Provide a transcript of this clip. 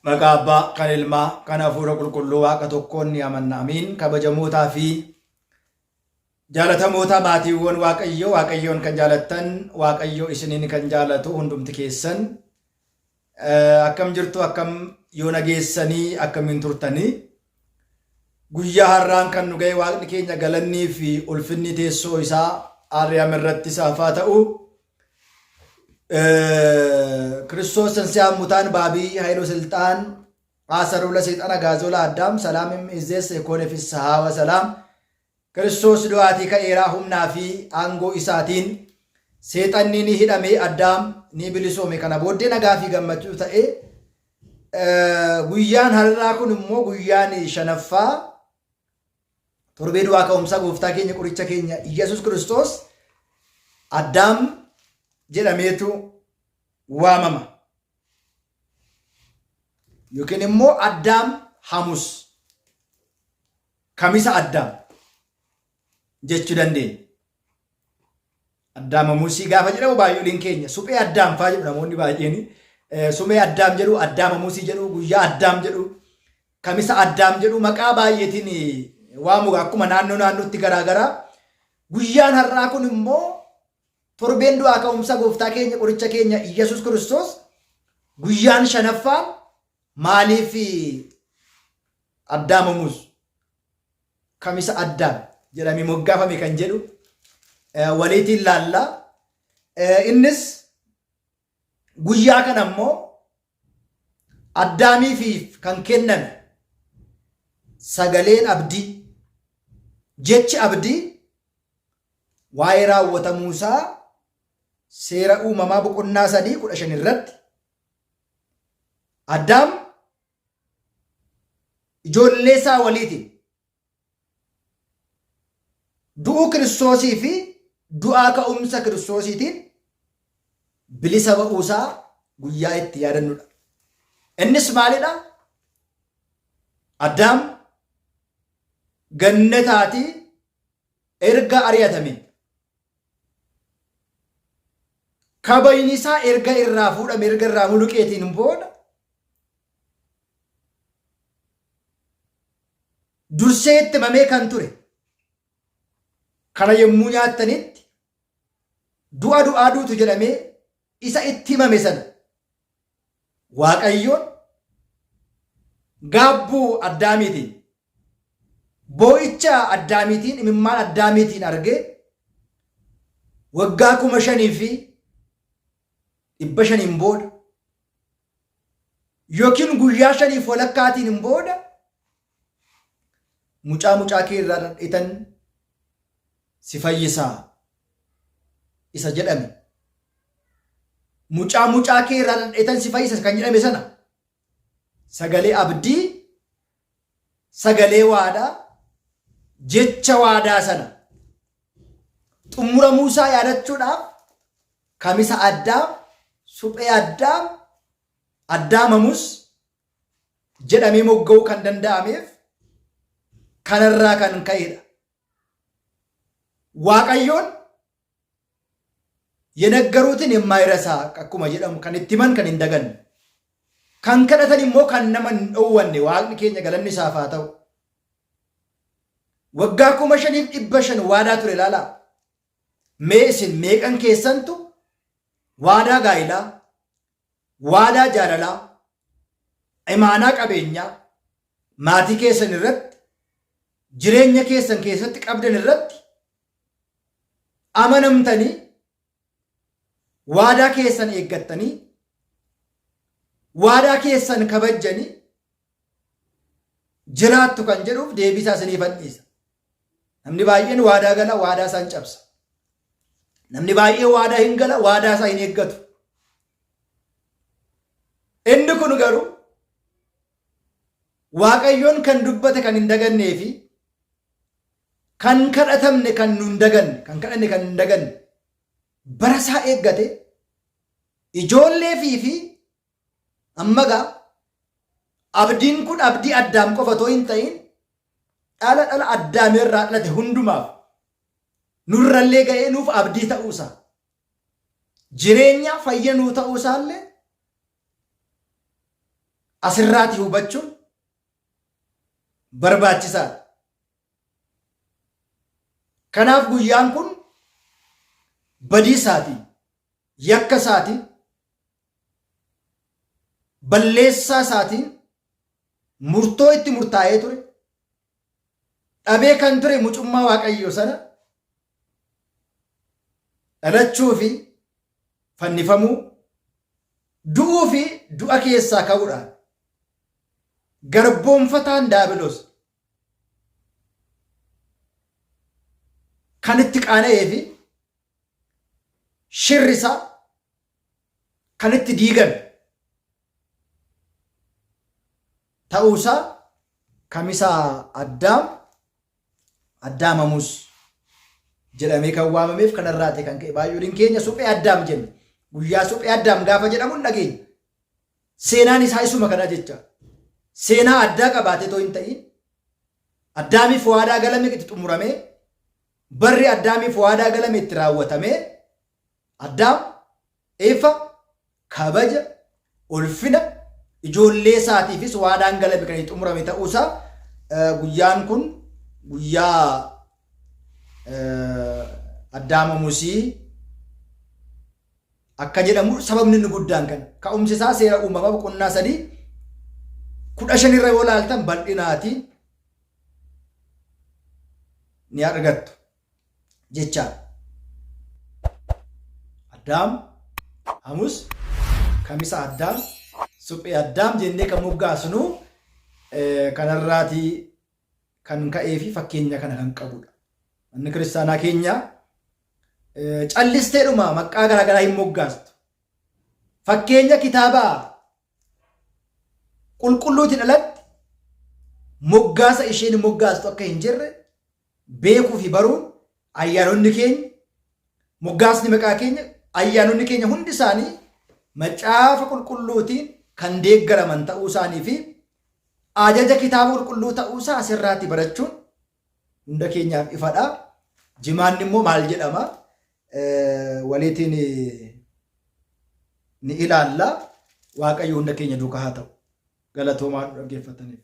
Maqaa Abbaa, kan Ilmaa, kan Hafuura Qulqulluu Waaqa tokkoon ni amanna. Amiin. Kabajamootaa fi jaalatamoota maatiiwwan Waaqayyoo, Waaqayyoon kan jaalattan, Waaqayyo isiniin kan jaalatu hundumti keessan akkam jirtu, akkam yoo nageessanii, akkamiin turtanii? Guyyaa har'aan kan nu ga'e Waaqni keenya galannii fi ulfinni teessoo isaa Aariyaam irratti isaaf haa ta'u. ክርስቶስ ተንሥአ እሙታን በዐቢይ ኃይል ወሥልጣን አሰሮ ለሰይጣን አግዓዞ ለአዳም ሰላም እምይእዜሰ ኮነ ፍስሐ ወሰላም። Kiristoos du'aatii ka'eeraa humnaa fi aangoo isaatiin seexanni ni hidhame, Addaam ni bilisoome. Kana booddee nagaa fi gammachuu ta'e. Guyyaan har'aa kun immoo guyyaan shanaffaa torbee du'aa ka'umsaa gooftaa keenya qoricha keenya Iyyasuus Kiristoos Addaam jedhameetu waamama. Yookiin immoo Addaam Hamus, Kamisa Addaam jechuu dandeenya. Addaam Hamusii gaafa jedhamu baay'ooliin keenya suphee Addaam faa jedhu namoonni baay'een. Suphee Addaam jedhu, Addaam Hamusii jedhu, guyyaa Addaam jedhu, Kamisa Addaam jedhu, maqaa baay'eetiin waamu akkuma naannoo naannootti garaagaraa. Guyyaan har'aa kun immoo torbeen du'aa ka'umsa gooftaa keenya qoricha keenya Iyyasuus Kiristoos guyyaan shanaffaan maaliif Addaam Hamus, Kamisa Addaam jedhamee moggaafame kan jedhu waliitiin laalla. Innis guyyaa kana immoo Addaamiifiif kan kenname sagaleen abdii, jechi abdii waa'ee raawwatamuusaa Seera Uumamaa boqonnaa 3:15 irratti Addaam ijoollee isaa waliitiin du'uu Kiristoosii fi du'aa ka'umsa Kiristoosiitiin bilisa ba'uusaa guyyaa itti yaadannudha. Innis maalidha? Addaam gannataatii erga ari'atame, kabajni isaa erga irraa fuudhame, erga irraa muluqeetiin booda, dursee itti himamee kan ture kana yommuu nyaattanitti du'a du'aa duutu jedhamee isa itti himame sana Waaqayyoon gaabbuu Addaamiitiin, boo'icha Addaamiitiin, imimmaan Addaamiitiin argee waggaa 5500n booda yookiin guyyaa shaniif walakkaatiin booda mucaa mucaa kee irraa dhadheetan si fayyisaa isa jedhame, mucaa mucaa kee irraa dhadheetan si fayyisa kan jedhame sana, sagalee abdii, sagalee waadaa, jecha waadaa sana xumuramuu isaa yaadachuudhaaf Kamisa Addaam, suphee Addaam, Addaam Hamus jedhamee mogga'uu kan danda'ameef kanarraa kan ka'edha. Waaqayyoon yenaggaruutiin yemmaayirasaa akkuma jedhamu, kan itti himan kan hin daganne, kan kadhatan immoo kan nama hin dhoowwanne Waaqni keenya galanni isaaf haa ta'u. Waggaa 5500 waadaa ture ilaalaa. Mee isin meeqan keessantu waadaa gaa'ilaa, waadaa jaalalaa, imaanaa qabeenyaa maatii keessan irratti, jireenya keessan keessatti qabdan irratti amanamtanii, waadaa keessan eeggattanii, waadaa keessan kabajjanii jiraattu kan jedhuuf deebii isaa isiniifan dhiisa. Namni baay'een waadaa gala, waadaa isaa hin cabsa. Namni baay'een waadaa hin gala, waadaa isaa hin eeggatu. Inni kun garuu Waaqayyoon kan dubbate kan hin dagannee fi kan kadhatamne kan nu hin daganne, kan kadhanne kan hin daganne, bara isaa eeggate ijoollee fi amma gaa abdiin kun abdii Addaam qofa otoo hin ta'in dhala dhala Addaam irraa dhalate hundumaaf nurrallee ga'ee nuuf abdii ta'uusaa, jireenya fayya nuu ta'uusaallee asirraati hubachuun barbaachisaadha. Kanaaf guyyaan kun badii isaatiin, yakka isaatiin, balleessaa isaatiin murtoo itti murtaa'ee ture, dhabee kan ture mucummaa Waaqayyoo sana dhalachuu fi fannifamuu, du'uu fi du'a keessaa ka'uudhaan garboomfataan daabiloos kan itti qaana'ee fi shirri isaa kan itti diigame ta'uusaa Kamisa Addaam Addaamamus jedhamee kan waamameef kanarraati kan ka'e baay'ooliin keenya suphee Addaam jenna. Guyyaa suphee Addaam gaafa jedhamu hin dhageenya. Seenaan isaa isuma kana jecha. Seenaa addaa qabaatee too hin ta'in Addaamiif waadaa galame itti xumuramee barri Addaamiif waadaa galame itti raawwatamee Addaam ifa kabaja, ulfina ijoollee isaatiifis waadaan galame kan itti xumurame ta'uusaa guyyaan kun guyyaa Addaamamusii akka jedhamu sababni inni guddaan kan ka'umsi isaa seera uumamaa boqonnaa 3 15 irra yoo ilaaltan bal'inaatiin ni argattu. jechaadha. Addaam, Hamus, Kamisa Addaam, Suphee Addaam jennee kan moggaasnu kanarraatii kan ka'ee fi fakkeenya kana kan qabudha. Manni kiristaanaa keenya callisteedhuma maqaa garaagaraa hin moggaastu. Fakkeenya kitaaba qulqulluutiin alatti moggaasa isheen moggaastu akka hin jirre beekuu fi baruun ayyaanonni keenya moggaasni maqaa keenya ayyaanonni keenya hundi isaanii macaafa qulqulluutiin kan deeggaraman ta'uu isaanii fi ajaja kitaaba qulqulluu ta'uu isaa asirraatti barachuun hunda keenyaaf ifadha. Jimaanni immoo maal jedhama? Waliitiin ni ilaalla. Waaqayyo hunda keenya duukaa haa ta'u. Galatoomaa dhaggeeffataniif.